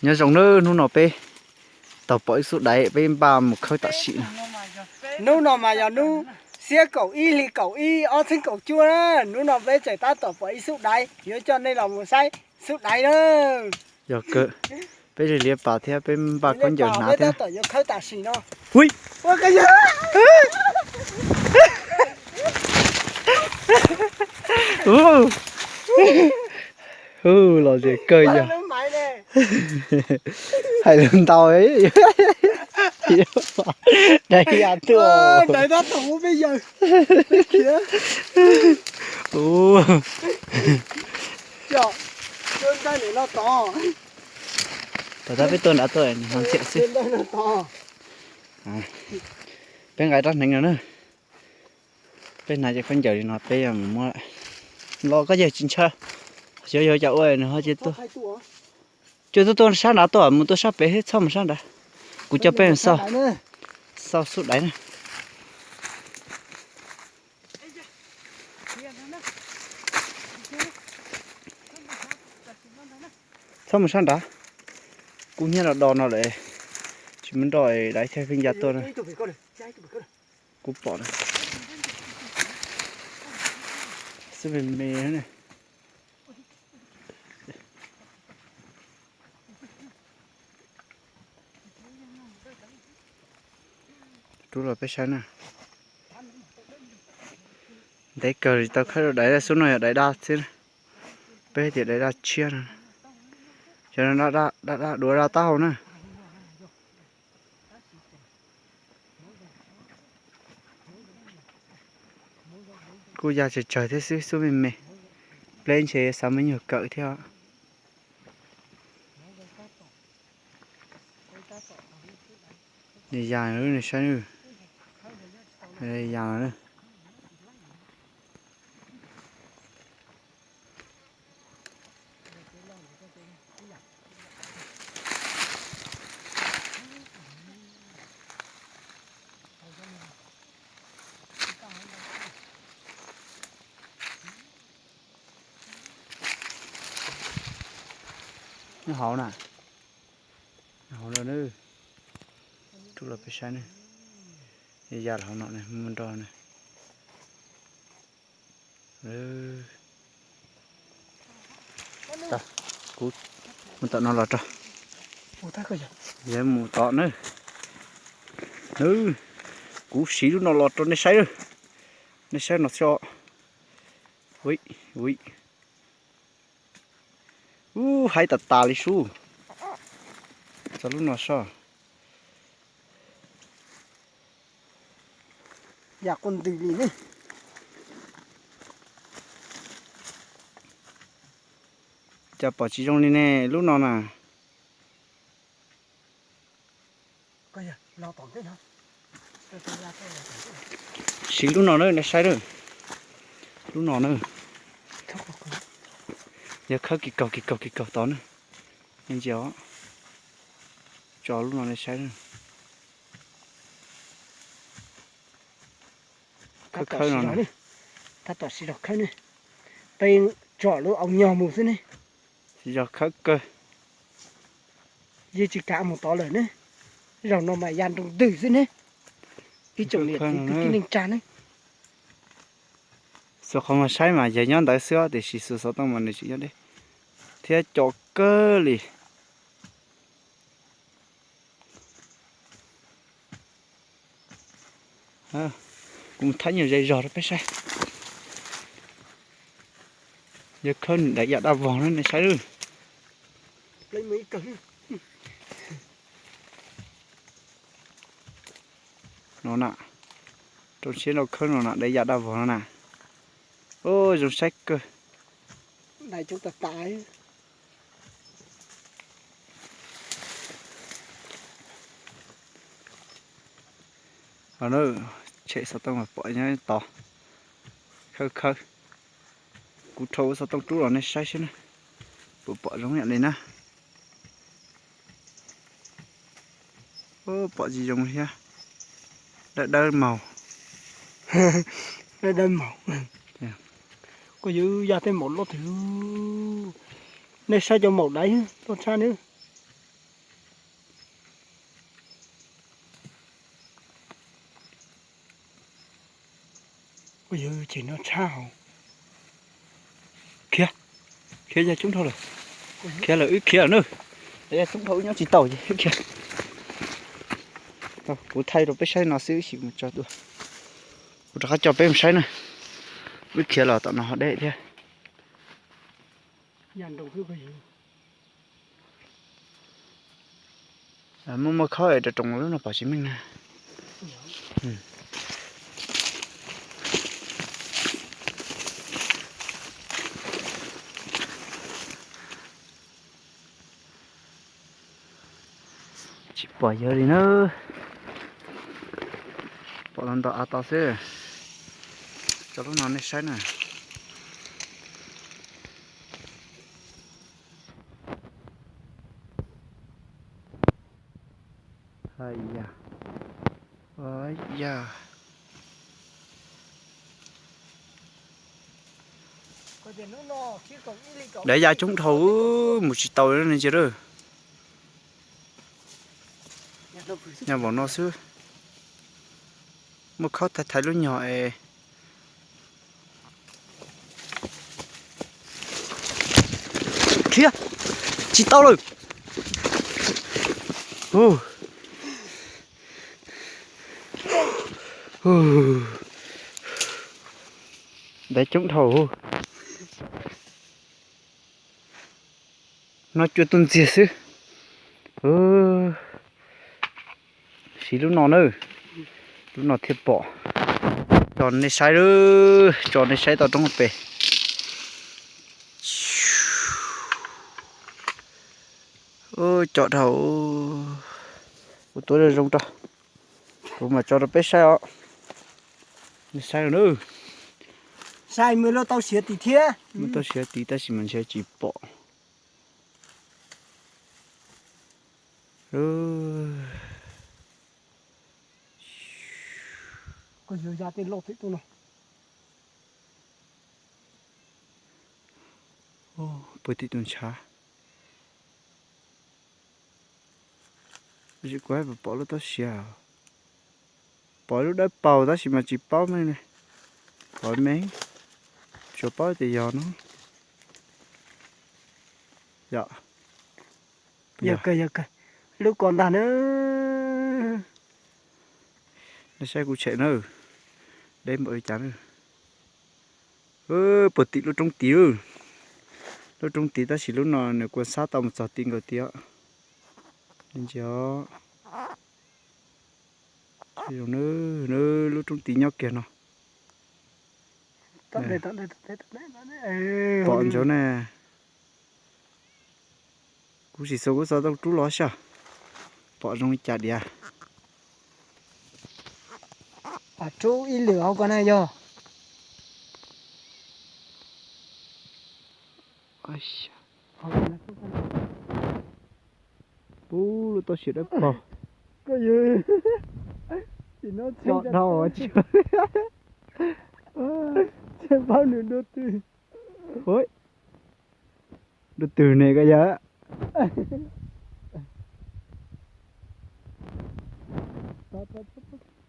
Nyob zoo nawb, hnub no peb tau pom ib xub daiv, peb npaj mus khawb tam sim no. Hnub no mas yog hnub xiab kaum ib hli kaum ib ob txhiab kaum cuaj na, hnub no peb tseem tab tom pom ib xub daiv, yuav coj nej los mus saib xub daiv na. Yog kawg, peb liab pas thiab peb npaj khaub ncaws hnav thiab. Tab tom yuav khawb tam sim no. Ui, hu, los ze kawg yog hais lus ntau, daiv ya tuaj. Tom tab peb tuaj nrad tuaj ho ntxhiam xwb. Peb nqa rab hneev no na. Peb hnav cov khaub ncaws li no peb yuav mus muab los koj yawg tsis ntshaw. Xyov yog cov ua nws ho cia tuaj. Coj tuaj tuaj sab nrad tuaj, mus tuaj sab pem thiab, txhob mus sab nrad. Kuv coj peb mus xauj, xauj xub daiv na. Txhob mus sab nrad. Kub hnyiab do do no lawm, tsis muaj nroj daiv thiaj pheej ya tuaj na. Kuv pom na, xwb me me na. Rub los peb saib na. Ntev kawg li tau khawb daiv, xub no yog daiv daj xwb. Peb tias daiv daj tshiab no. Cov no daj daj duav daj taub hau na. Kuj ya tsawg tsawg thiab xwb, xub me me. Pleb ntshe xav me nyuag kawm thiab. Nws ya lub, nws saib, ya. Nyob hauv na, nyob hauv no na, rub los peb saib na, ya hauv no ne, muaj nroj ne. Kuv mus tom no los rau, yog mus tom na. Kuv siv lub no los rau nej saib, nej saib no xwb. Ub, haib tas tas li sub. Txog lub no soj. Ya quaj ntws li ne. Cas pom tsis zoo li ne, lub no na. Siv lub no na, nej saib na. Lub no na. Yog khawb kis kaug kis kaug kis kaug tod na. Nej ntsia os. Tso lub no nej saib na. Khawb khawb no na. Tab tom siv zog khawb ne. Peb tsom lub au nyog mus xwb ne. Siv zog khawb kawg. Yeej tsis kam mus tod lawm ne. Zaum no mas ya nroo ntws xwb ne. Ib tsoom niam txiv kwv tij neej tsa ne. Xuas qhov muag saib mas yawg nyob ntawd xwb, tiam sis xuas xov tooj mas nws tsis nyob deb thiab, co kawg li. Kuv mus thaij nyuag ze zog rau peb saib. Yog khawb nws daiv ya daj vog na, nej saib lawm. No na, rau siab rau khawb no na, daiv ya daj vog no na. Zoo saib kawg. Tshem xov tooj mas pom nyob tod. Khawb khawb. Kuv rho xov tooj rub los nej saib seb na, puas pom zoo yam li na. Pom tsis zoo thiab. Dawb dawb maug. Dawb dawb maug. Koj yuav ya tej maum loj twg. Nej saib cov maum daiv loj tshaj nawb. Ces no tshab hauv. Khiav, khiav ya coob dhau lawm. Khiav lawm, wb khiav lawm na. Ya coob dhau wb nyob tsis tau ces khiav. Kuv thaij rau peb saib no xwb, wb sim mus tso dua. Kuv rov qab coj peb mus saib na. Wb khiav los tom no ho deb thiab. Muaj muaj khob rau roos lub no pom tsis meej na. Tsis pom yawg li na. Pom los nto av tod xwb. Tso lub no nej saib na. Hais yam, yam. Dav ya coob dhau, mus tsis tau li ntsia lawm. Nyob npaum no xwb. Muaj khob thaiv thaiv lub nyog es. Khiav, tsis tau lawm. Dav coob dhau. No cua tuaj ntxiag xwb. Siv lub no na, lub no thiaj pom. Tso nej saib, tso nej saib tau roob pem. Cov dhau, kuv tuav zoo zoo rau, kuv mam tso rau peb saib os. Nej saib na. Saib muaj lub tau siav tid thiab. Muaj tau siav tid tab sis mas ntshe tsis pom. Puag tim tus ntshav. Kuv pom lub tau siav, pom lub dawb paug tab sis mas tsis paub meej li. Pom meej, tsuas paub tias yog no. Yog, yog, lub ko ntag na. Nej saib kuv tshem na, deb npaum li cas na. Puag tim lub roob tid, lub roob tid tab sis lub no nws kua xab tau mus txog tim nkaus tid os. Ntsia, lub roob tid nyob kiag no. Pom ntsoov ne. Kuv sim xav kuv xav tau rub los saj, pom zoo li cas diav. Rub ib lwm hauv ko na yog. Ub, lub tau siav dawb paug. Cov dhau, paub nws dua twg. Dua twg ne koj yawg?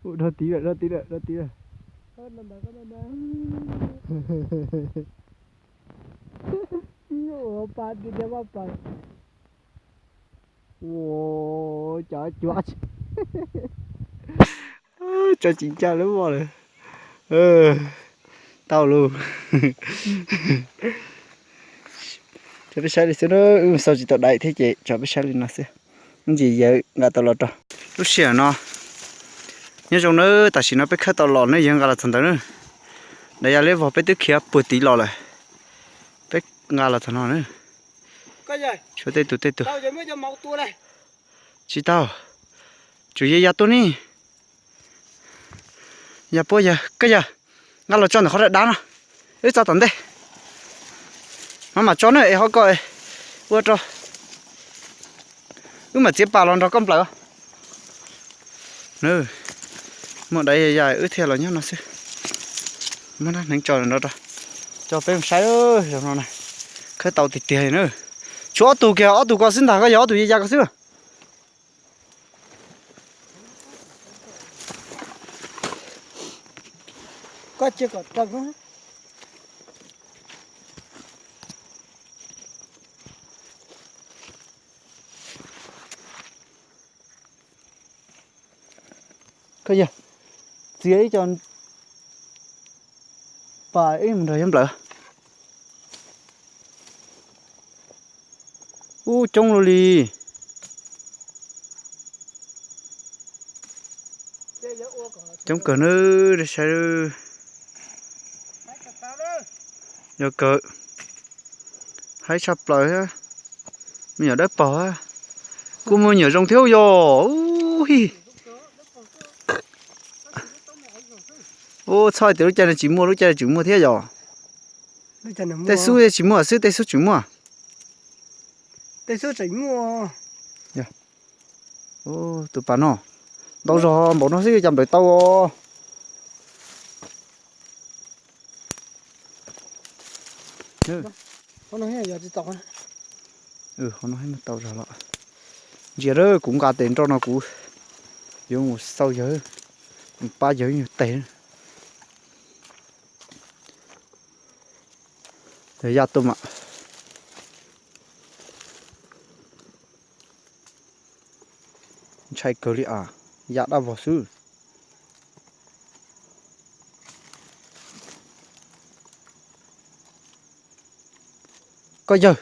Ua, dhau tid lawm, dhau tid lawm, dhau tid lawm. Ua, cov cuav tso tsis ncaj lub voj lawm. Tau lus. Tso peb saib li xwb na, wb xauj tsis tau dai thiab ces tso peb saib li no xwb. Ntsis yawg nqa tau los rau. Lub sij hawm no nyob zoo na, tam sim no peb khawb tau los na, yawg nqa los txog ntawd na. Dav ya liab vog peb twb khiav puag tid los lawm. Peb nqa los txog no na. Tshuav tej tus tej tus. Tsis tau. Tsuas yog ya tuaj ni. Ya puab yawg, koj yawg, nqa los tso ntawm qhov dab dab no. Wb tso tom ntej. Maj mam tso na es ho koj ua rau. Wb mam txiav pas los nrog koj nplawm. Muaj dab ya ya wb thiaj los nyob no xwb. Muab dab hneev tso nrog rau. Tso peb mus saib zoo no na. Khawb tau tiag tiag li na. Tshuav ob tug kiag, ob tug ko xwb ntag, koj yog ob tug ya ya ko xwb. Koj cia kom tau. Koj yog txiav ib co pas ib mus nrog yog nplawm. Ub, coob luaj li. Coob kawg nawb, saib. Yog kawg, haib tshaj plaws thiab. Me nyuam dawb paug thiab. Kuj muaj nyuam zoo thiab yog. Ub, txhob hais tias lub caij no tsis muaj, lub caij no tseem muaj thiab yog. Tej xub tsis muaj xwb, tej xub tseem muaj. Tej xub tseem muaj. Tus pas no ntau zog npaum no xwb cas nplawm tau os. Qhov no tau zog los. Ntsia lawm, kuv nqa tes nroj no kuv yuav mus xauj yawg, mus pab yawg nyuag tes. Yaj tuaj mas ntshai kawg li as, yaj dab vog xwb. Koj yawg,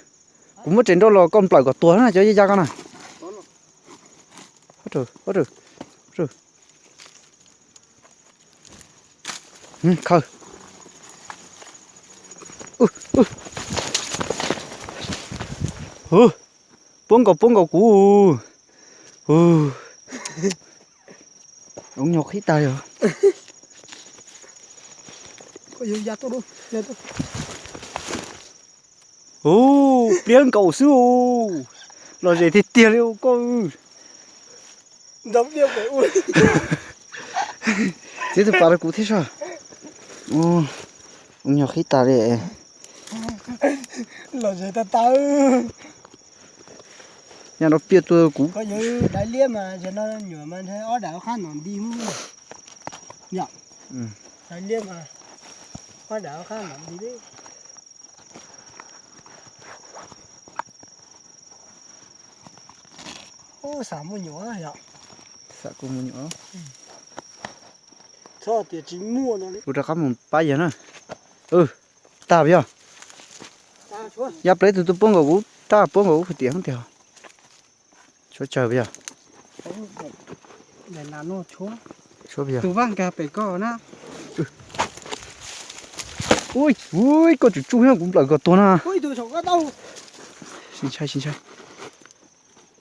kuv muab tes nroj los koj nplawm kom tuag na cov yaj koj na. Khaws. Puab nkaus, puab nkaus kuv. Ub, nyuag qhib tag li. Ub, pliab nkaus xwb. Los zem tiag tiag li koj. Txiav tus pas rau kuv thiab sas. Ub, nyuag qhib tag li. Los zem tag tag. Nyaj no piaj tuaj kuv. Koj yawg dais liab mas, no nyuam mas ob daim ob qab nom nti. Yog, dais liab mas ob daim ob qab nom nti li. Ub, xav muaj nyuam yog. Xav kuj muaj nyuam. Txhob tias tsis muaj no li. Kuv rov qab mus pab yawg na. Tag yog. Ya pleb tus tus puab nkaus kuv, rab puab nkaus kuv tias hoob tiag. Tshuav tsawg yog. Tus vaj nkag pem koj na. Ui, koj tsum tsuj kuv nplawm kom tuag na. Tsis ntshai, tsis ntshai.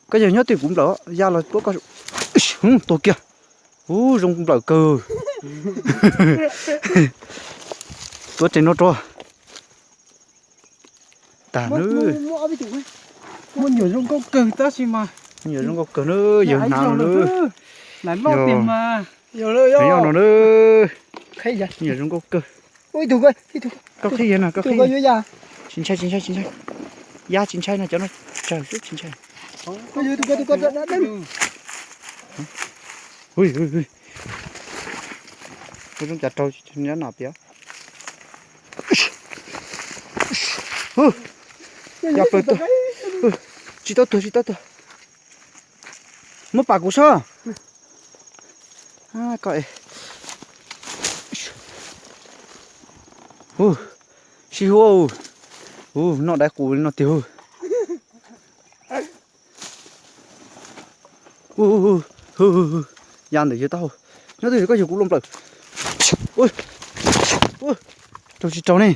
Koj yawg nyob twj kuv nplawm, ya los puab koj. Tuag kiag. Ub, zoo nplawm kawg. Tuav tes no rau. Tag nawb. Muaj nyuam zoo nkauj kawg tab sis mas. Nyuam zoo nkauj kawg nawb, yawg hnav no nawb. Loj tiag mas. Yog no nawb. Nyuam zoo nkauj kawg. Koj qhib yawg no, koj qhib. Tsis ntshai, tsis ntshai, tsis ntshai. Ya tsis ntshai no, cov no tsawg xwb tsis ntshai. Ui, ui, ui. Kuv zoo cas raug nyob no piav. Ya plaws tuag. Tsis tau tuag, tsis tau tuag. Muab pam kuv sob. Koj, sib hu, noj dai qus li no tiag. Ya ntawm yawg taub hau. Nyob twg koj yawg kuv los nplawm. Raug tsis raug ne?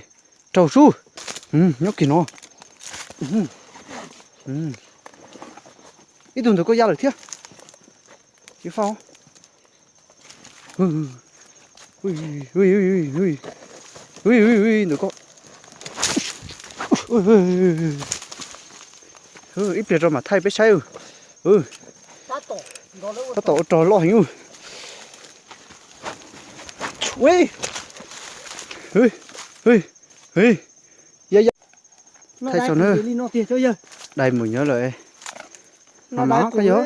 Raug sub. Nyob kiag no. Ib tug ntawm koj ya lawm thiab. Tsis faj. Ntawm koj. Ib pliag rau mam thaij peb saib. Tab tom ua rog loj heev. Ya ya. Thaij tso na. Dai mus nyob lawm. Mas mas koj yog.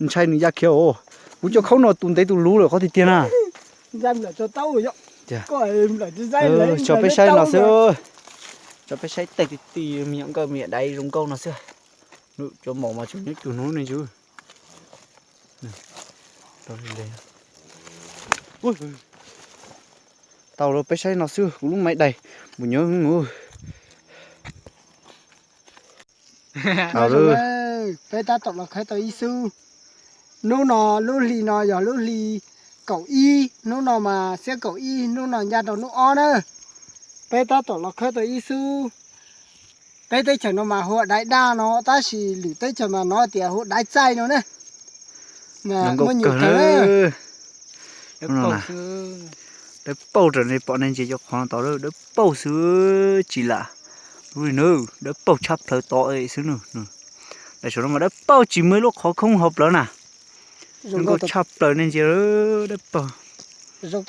Ntshai nws ya khiav os. Kuv cov khaub no tus ntev tus luv lawm qhov tiag tiag na. Tso peb saib no xwb. Tso peb saib tej ti ti me nyuam nkauj me nyuam daiv zoo nkauj no xwb. Cov maum mas tseem nyob cuag hnub ne ntsuj. Tau lawm, peb saib no xwb, kuv lub maiv dais npaum nyob. Peb tab tom los khawb tau ib xub. Hnub no, lub hli no yog lub hli kaum ib, hnub no mas xiab kaum ib, hnub no ncaj rau hnub ob na. Peb tab tom los khawb tau ib xub. Peb teb chaws no mas hu ua daiv daj no, tab sis lwm teb chaws mas hnov tias hu ua daiv txaij no na. Muaj nyuam kawg. Dawb paug raws li pom nej ntsia cov qhov no tod, dawb paug xwb tsis lam lub li na, dawb paug tshaj plaws tod xwb na. Saum no mas dawb paug tsis muaj ib lub qhov khoob hauv plawv na. Zoo nkauj tshaj plaws nej ntsia, dawb paug. Zoo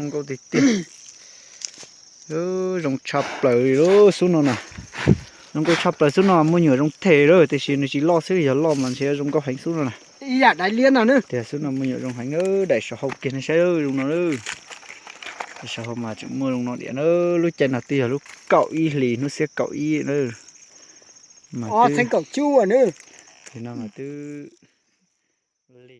nkauj tiag tiag. Zoo tshaj plaws li xub no na. Zoo nkauj tshaj plaws xub no, muaj nyuam zoo them lawm tiam sis nws tsis loj xwb, yog loj mas ntshe zoo nkauj heev xub no na. Tias xub no muaj nyuam zoo heev, daim saum hau kiag nej saib zoo no. Daim saum hau mas tseem muaj zoo no diam na. Lub caij no twb yog lub kaum ib hlis hnub xiab kaum ib na. Mas twb, no mas twb li